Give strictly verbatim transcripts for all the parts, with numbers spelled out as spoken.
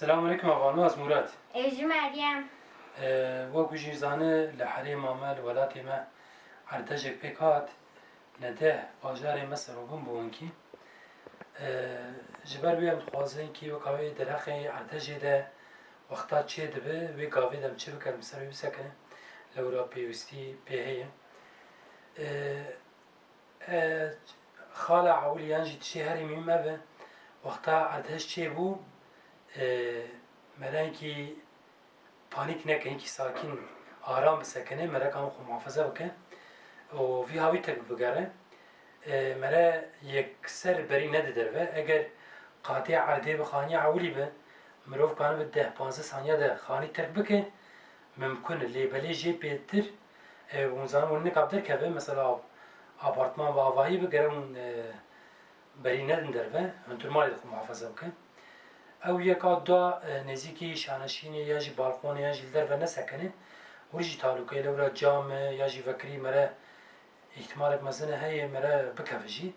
Selamun aleyküm, avano, ez Murat. Ê ji Meryem. Ee, wek ku jî zane, li herêma me, li welatê me erdhejek pêk hat, neh bajarê me serobin bû hinkî. Ee, ji ber wê em dixwazin kî weka wê derheqê erdhejê de wexta çê dibe, wê gavê de em çi bikin, bi ser wê bisekinin. Lewra pêwîstî pê heye. Ee, E, xala ewil yan jî tiştê herî muhîm ev e. Wexta erdhej çêbû, e, mere hinkî panîk neke, hinkî sakîn, aram bisekine, mere kan xwe muhafaza bike û vî hawî tek bigere. E, mere yekser berî nede derve. Eger qatê erdê bi xaniya ewilî be, mirov kanibe deh panzdeh saniya de xanî terk bike, mimkun e, lê belê jê bêtir, e, hûn zanin hûn nikab derkeve, mesela apartman ve avahî bi, gere hûn, e, berî nedin derve, hundir malê de xwe muhafaza bike. Ew yeka da, e, nêzîkî şaneşînê ya jî balkonê ya jî li derve nesekene, hûr jî talûke ye, lewra cam e ya jî vekirî mere îhtimalek mezin e heye mere bikeve jî,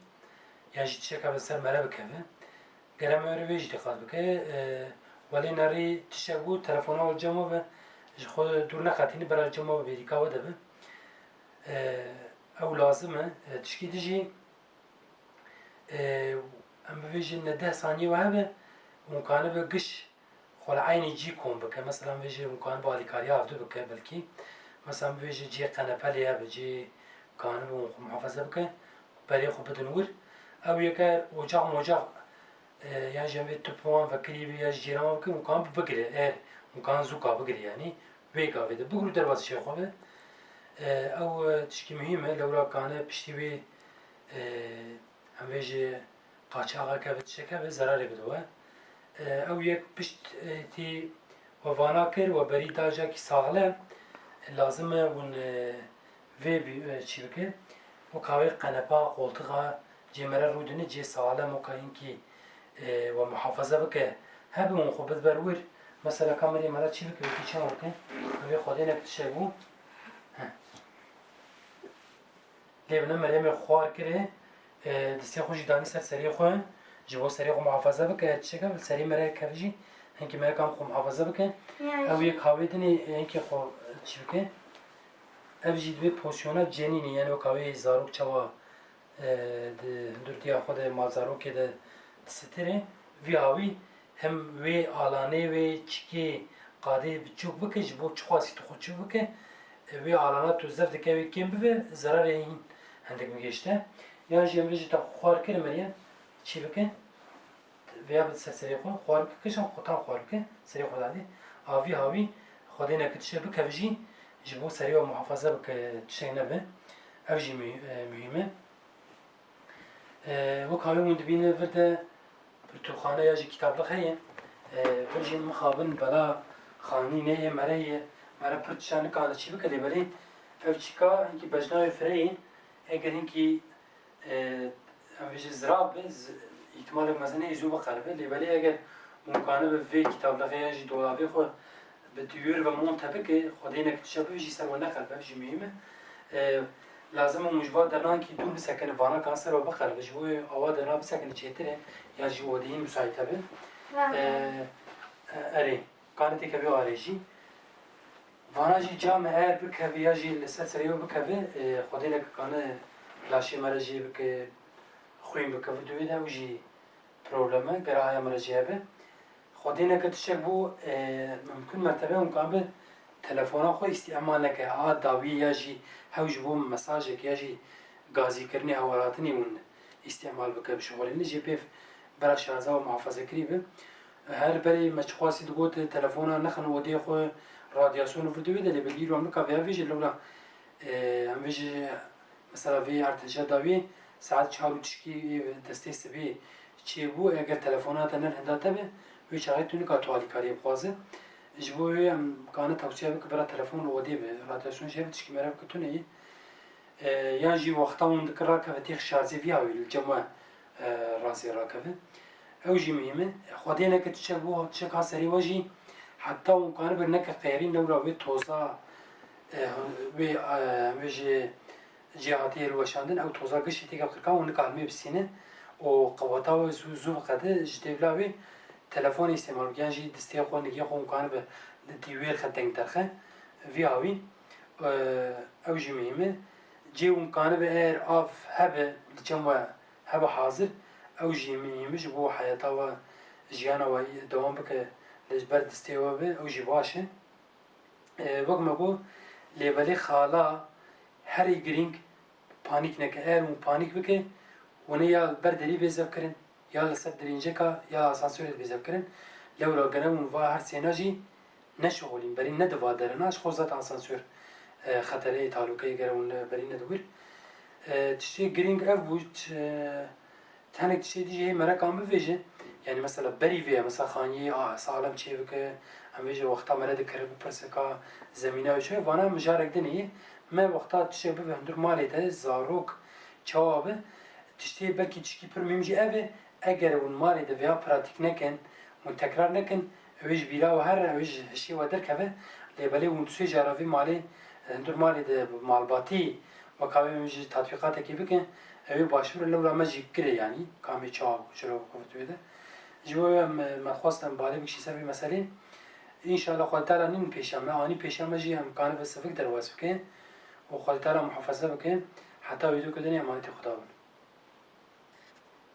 ya jî tiştek hebe ser mere bikeve. Gere me wê jî dîqat bike. E, welê nerî tiştek bû, telefona we cem we be, ji xwe dûr neqetîne, bera li cem we be, bêrîka we de be. E, ew lazim e. E, tişkî din jî, e, em bibêjin ne deh saniyê we hebe, hûn kanibe giş xwe li eynî cî kom bike. Mesela, em bêjin hûn kanibe alîkariya hevdu bike belkî. Mesela, em bibêjin cihê qenepe lê hebe, cihê kanibe hûn xwe muhafaza bike, berê xwe bidin wir. Ew yeke ocax mocax, e, yan jî em vê tip wan vekirî bî ya jî cîran wan bike, hûn kan bigire, eger hûn kan zûka bigire, yanî wê gavê de bigir û derbasî çê xwe be. E, ew, e, tişkî muhîm e, lewra kane piştî wê, e, em vê jî qaçaxeke bi tişeke bi zerarê bide we. E, ew yek pişt, e, tî we vana kir, we berî da cakî saxlem, lazim e hûn, e, vê bî, e, çî bike. Weka wê qenepa, qoltixa, cê mere rûdine, cê saxlem, weka hinkî, e, we muhafaza bike. Hebe hûn xwe bid ber wir. Mesela kamerê me re çî bike, wekî çawa bike. Ev ê Xwedê nek tişek bû. Heh. Lê bine Meryemê xwar kirê, e, destê xwe jî danî ser serê xwe, ji bo serê xwe muhafaza bike, ev tiştek e, li serê mere keve jî, hinkî mere kan xwe muhafaza bike. Ew yek hawê dinê, e, hinkî xwe çî bike. Ev jî dibê pozisyona cenînê, yani weka wê zarok çawa, e, di hundir diya xwe de, malzarokê de disitirê, vî hawî hem wê alanê wê çikê qadê biçûk bike, ji bo çiqasî tu xwe çûk bike, e, wê alana tu zef dike wê kêm bibe, zerarê hîn hindik bigihîşte. Yan jî em vê jî te xwar kir Meryem, çî bike, vêya bi ser serê xwe, xwar bike, kişan xwe tam xwar bike, serê xwe dadê. A vî hawî, Xwedê neke tiştek bikeve jî, ji bo serê we muhafaza bike, tiştek nebe. Ev jî muhî-, e, muhîm e. E, wek hawî hûn dibîne vir de pirtûkxane ya jî kitablix heye. E, vir jî mixabin bela xanî neyê, mere ye. Mere pir tişta nikane çî bike, lê belê ev çîka hinkî bejna wê fireyê. Eger hinkî, e, em vê jî zirav be, z-, îhtimalek mezin heye zû biqeribe. Lê belê eger hûn kanibe vê kitablixê ya jî dolabê xwe bi duyûr ve monte bike, Xwedê neke tiştek bibe jî ser we neqeribe, ev jî muhîm e. E, lazim e hûn ji va dernankî dûr bisekinin, vana kan ser we biqeribe, ji bo wê awa derna bisekinin çêtir e, ya jî odeyî musayît hebe. E, e, erê, kane têkevê arê jî. Vana jî cam e, eger bikeve ya jî li ser serê we bikeve, e, Xwedê neke kane laşê me re jê bike, xwîn bikeve di wê de, ew jî problem e, gere haya me re jê hebe. Xwedê neke tiştek bû, e, mimkun mertebe hûn kanibe telefona xwe îstîmal neke. A dawî ya jî hew ji bo mesajek ya jî gazîkirinê, hevalhatinê hûn îstîmal bike, bişuxulîne. Jê pê bera şarja we muhafazekirî be. Her berê me çiqasî digot, telefona nexin odê xwe, radyasyon û vir di wê de, lê bi dîro em nika vêya vê jî lewra, e, em vê jî mesela vê erdheja dawî saet çar û tişkî destê sibê çêbû, eger telefona te ne li hinda te be, wê çaxê tu nika tu alîkariyê bixwaze. Ji bo wê em kane tewsiya bike bira telefon li odê be, radyasyon jê be, tişkî mere bike tune ye. E, yan jî wexta hûn dike rakeve têx şarjê vî hawî li cem we, e, razê rakeve. Ew jî muhîm e. Xwedê neke tiştek bû, tiştek ha serê we jî heta hûn kanibe neke qeyrîn lewra wê toza, e, wê, e, wê jî cihê hatiye hilweşandin, ew toza giştî têke qirkan hûn nika hilmê bistîne û qeweta we zû, zû biqede ji dêvla wê telefonê îstêmal bike yan jî distê xwe, nigê xwe hûn kanibe li dîwêr xeteng derxe, vî awî, e, ew jî muhîm e. Cê hûn kanibe eger av hebe, li cem we hebe hazir, ew jî muhîm e ji bo heyata we, jiyana we dewam bike, li ber distê we be, ew jî baş e. E, wek me got, lêbelê xala herî girîng panîk neke. Eger hûn panîk bike, hûn ê ya li ber derî bê zevkirin, ya li ser dirînceka, ya asansûrê dibê zevkirin. Lewra gere hûn va her sêna jî neşixulîn, berî ne di va derena, ji xwe zaten asansûr, e, xetereyê, talûkeyê gere hûn berî ne di wir. E, tiştê girîng ev bû, ç-, e, Hinek tiştê dî jî hê mereka min bivêje, yanî mesela berî vê ye, mesela xaniyê a, salem çêbike, em vêje wexta mere dikir, bipirse ka zemîna wê çi ye, vana mijarek din heye. Me wexta tiştek bibe hundir malê de, zarok, çawa be, tiştê belkî tişkî pir muhîm jî ev e, eger hûn malê de vêya pratîk nekin, hûn tekrar nekin, ew ê ji bîra we here, ew ê ji hişê we derkeve, lê belê hûn du sê cara vê malê, hundir malê de malbatî, weka wê em ji tatbîqatekê bikin, ew ê baştir e, lewra me jî kire, yanî kamê çawa bû, çira bû, kuvvet wê de. Ji bo em, me xwest em balê bikişî ser vê meselê. Înşallah Xwedê Teala nîn pêşiya me, anî pêşiya me jî em kanibe sivik derbas bikin û Xwedê Teala muhafaza bikin. Heta wîdokê dinê emanetê Xuda bin.